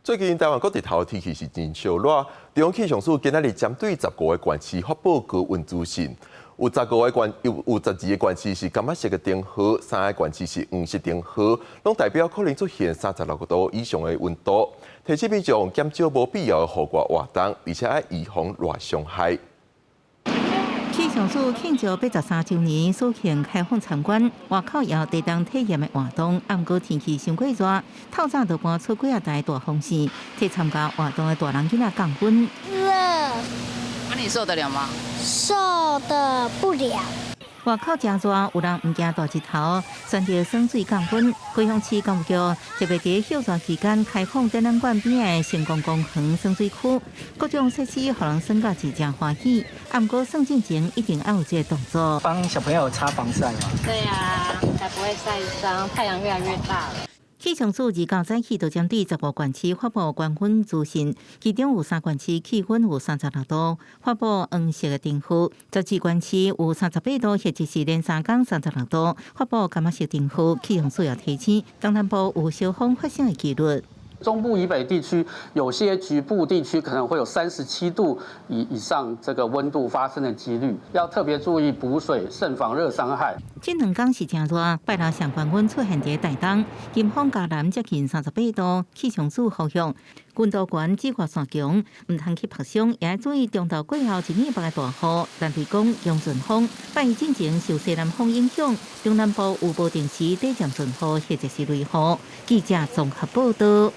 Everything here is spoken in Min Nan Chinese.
最近台灣各地頭天氣是真燒熱，中央氣象署今仔日針對15個縣市發布高溫資訊，有十五個縣有12個縣市是柑仔色的燈號，三個縣市是黃色燈號，攏代表可能出現36度以上的溫度。提醒民眾減少無必要的戶外活動，而且愛預防熱傷害。氣象署慶祝83週年喜慶開放參觀，外口有地動體驗的活動。毋過天氣傷過熱，透早就搬出幾仔台大風扇，替參加活動的大人囡仔降溫。熱。那你受得了嗎？受得不了。外口誠熱，有人毋驚大日頭，選擇耍水降溫。高雄市教育局特別佇歇熱期間開放展覽館邊的成功公園耍水區，各種設施予人耍甲真正歡喜。毋過耍進前一定愛有這個動作，幫小朋友擦防曬嘛。對啊，才不會曬傷。太陽越來越大了。氣象署二號早起就針對15個縣市發布高溫資訊，其中有三縣市氣溫有36度，發布黃色的燈號；12縣市有38度，或者是連三工36度，發布柑仔色燈號。氣象署也提醒，東南部有燒風發生的幾率。中部以北地區有些局部地區可能會有37度以上這個溫度發生的幾率，要特別注意補水，慎防熱傷害。這兩工是誠熱，拜六上懸溫出現佇台東，金峰嘉南接近38度，氣象署呼籲溫度懸，紫外線強，毋通去曝傷，也愛注意中晝過後一暝捌的大雨。蘭瑞講強陣風，拜一進前受西南風影響，中南部有無定時短暫陣雨或者是雷雨。記者綜合報道。